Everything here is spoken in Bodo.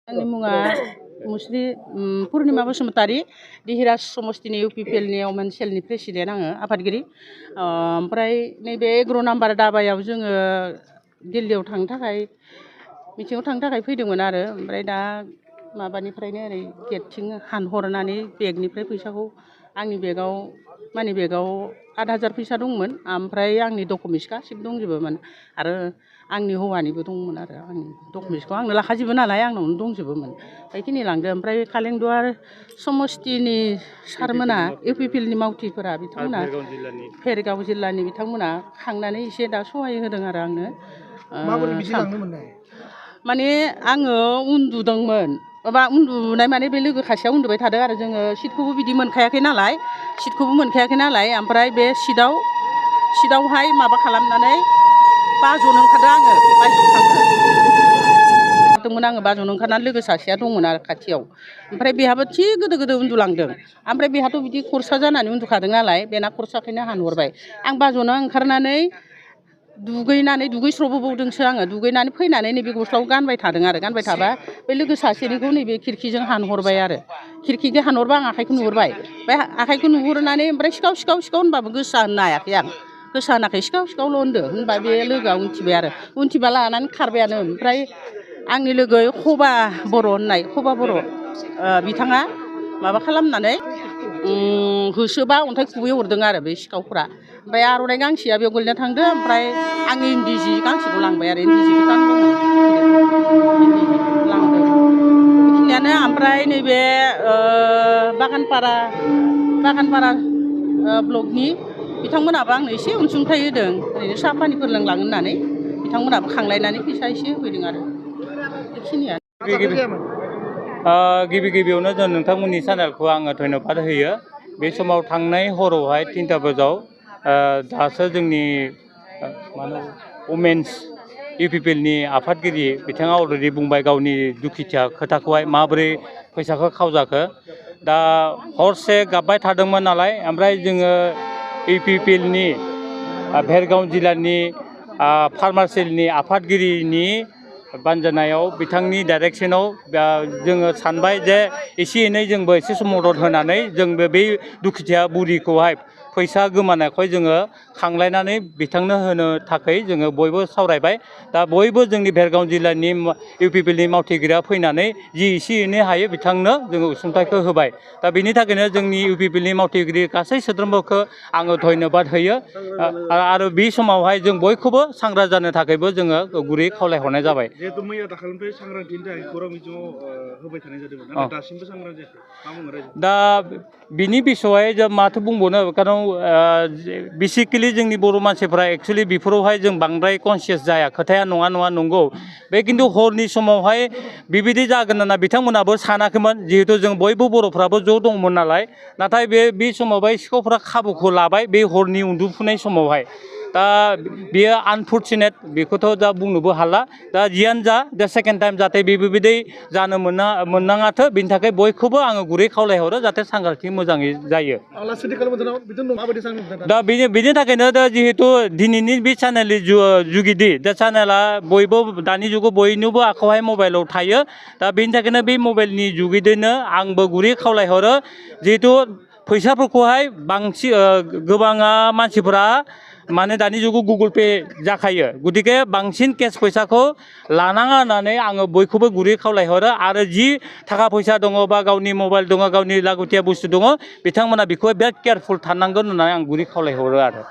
आंनि मुङा मुस्रि पुर्निमा बसुमतारी दिहिराज समस्तिनि इउपिपिएलनि अमेन सेलनि प्रेसिडेन्ट आङो आफादगिरि ओमफ्राय नैबे 11 नाम्बार दाबायाव जोङो दिल्लीयाव थांनो थाखाय मिटिङाव थांनो थाखाय फैदोंमोन आरो ओमफ्राय दा माबानिफ्रायनो ओरै गेटथिं हानहरनानै बेगनिफ्राय फैसाखौ आंनि बेगाव मानि बेगाव 8,000 फैसा दंमोन ओमफ्राय आंनि डकुमेन्टस गासिबो दंजोबोमोन आरो आंनि हौवानिबो दंमोन आरो आंनि डकुमेन्टसखौ आंनो लाखाजोबो नालाय आंनावनो दंजोबोमोन बेखिनि लांदो ओमफ्राय कालेंदुवार समस्तिनि सारमोना इउपिपिएलनि मावथिफोरा बिथांमोना भेरगाव जिल्लानि बिथांमोना खांनानै एसे दा सहाय होदों आरो आंनो माने आङो उन्दुदोंमोन माबा उन्दुनाय माने बे लोगो खासेया उन्दुबाय थादों आरो जोङो सिटखौबो बिदि मोनखायाखै नालाय ओमफ्राय बे सिटआवहाय माबा खालामनानै बाज'नो ओंखारदों आङो बाज'नो ओंखारनानै लोगो सासेया दंमोन आरो खाथियाव ओमफ्राय बेहाबो थिग गोदो गोदो उन्दुलांदों ओमफ्राय बेहाथ' बिदि खरसा जानानै उन्दुखादों नालाय बेना खरसाखौनो हानहरबाय आं बाज'नो ओंखारनानै दुगैस्र'बोबावदोंसो आङो दुगैनानै फैनानै नैबे गस्लाखौ गानबाय थादों आरो गानबाय थाबा बे लोगो सासेनिखौ नैबे खिरखिजों हानहरबाय आरो खिरखिजों हानहरबा आं आखाइखौ नुहुरबाय बे आखाइखौ नुहुरनानै ओमफ्राय सिखाव होनबाबो गोसा होननो हायाखै आं गोसा होनाखै सिखावल' होनदो होनबा बे लोगोआ उनथिबाय आरो उनथिबा लानानै खारबायानो ओमफ्राय आंनि लोगो खबा बर' बिथाङा माबा खालामनानै होसोबा अन्थाइ खुबै हरदों आरो बे सिखावफ्रा ओमफ्राय आर'नाइ गांसेया बेयाव गोलैना थांदो ओमफ्राय आंनि इन्दि जि गांसेखौ लांबाय आरो इन्दि जिखौ लांदों बेखिनियानो ओमफ्राय नैबे बागानपारा ब्लकनि बिथांमोनाबो आंनो एसे अनसुंथाइ होदों ओरैनो साहा पानिफोर लोंलांनो होननानै बिथांमोनाबो खांलायनानै फैसा एसे होफैदों आरो बेखिनियानो गिबियावनो जों नोंथांमोननि चेनेलखौ आङो धन्यबाद होयो बे समाव थांनाय हरावहाय 3टा बाजाव दासो जोंनि वमेन्स इउपिपिएलनि आफादगिरि बिथाङा अलरेडि बुंबाय गावनि दुखुथिया खोथाखौहाय माबोरै फैसाखौ खावजाखो दा हरसे गाबबाय थादोंमोन नालाय ओमफ्राय जोङो इउपिपिएलनि भेरगाव जिल्लानि फार्मार सेलनि आफादगिरिनि बानजायनायाव बिथांनि डाइरेक्सनाव जोङो सानबाय जे एसे एनै जोंबो एसे मदद होनानै जोंबो बै दुखुथिया बुरिखौहाय फैसा गोमानायखौ जोङो खांलायनानै बिथांनो होनो थाखाय जोङो बयबो सावरायबाय दा बयबो जोंनि भेरगाव जिल्लानि इउपिपिएलनि मावथिगिरिया फैनानै जि एसे एनै हायो बिथांनो जोङो अनसुंथाइखौ होबाय दा बिनि थाखायनो जोंनि इउपिपिएलनि मावथिगिरि गासै सोद्रोमाखौ आङो धन्यबाद होयो आरो बे समावहाय जों बयखौबो सांग्रां जानो थाखायबो जोङो गुरै खावलायहरनाय जाबाय जिहेतु मैया दाखालिनिफ्राय सांग्रांथिनि थाखाय खौरां बिजोङाव होबाय थानाय जादोंमोन नाथाय दासिमबो सांग्रां जायाखै मा बुङो रायजो दा बिनि बिसय जों माथो बुंबावनो खारन बेसिकेलि जोंनि बर' मानसिफ्रा एक्सुवेलि बेफोरावहाय जों बांद्राय कनसियास जाया खोथाया नङा नंगौ बे खिन्थु हरनि समावहाय बेबायदि जागोन होनना बिथांमोनाबो सानाखैमोन जिहेतु जों बयबो बर'फ्राबो ज' दंमोन नालाय नाथाय बे समावहाय सिखावफ्रा खाबुखौ लाबाय बे हरनि उन्दुफुनाय समावहाय दा बेयो आनफर्चुनेट बेखौथ' दा बुंनोबो हाला दा जियानो जा दा सेकेन्ड टाइम जाहाथे बेबायदि जानो मोननाङाथो बेनि थाखाय बयखौबो आङो गुरै खावलायहरो जाहाथे सांग्रांथि मोजाङै जायो दा बेनि थाखायनो दा जिहेतु दिनैनि बे चेनेलनि जुगिदि दा चेनेला बयबो दानि जुगाव बयनिबो आखायावहाय मबाइलाव थायो दा बेनि थाखायनो बे मबाइलनि जुगिदैनो आंबो गुरै खावलायहरो जिहेतु फैसाफोरखौहाय बांसिन गोबाङा मानसिफोरा माने दानि जुगाव गुगल पे जाखायो गतिके बांसिन केस फैसाखौ लानाङा होननानै आङो बयखौबो गुरै खावलायहरो आरो जि थाखा फैसा दङ बा गावनि मबाइल दङ गावनि लागतिया बुस्थु दङ बिथांमोना बेखौहाय बिराद केयारफुल थानांगोन होननानै आं गुरै खावलायहरो आरो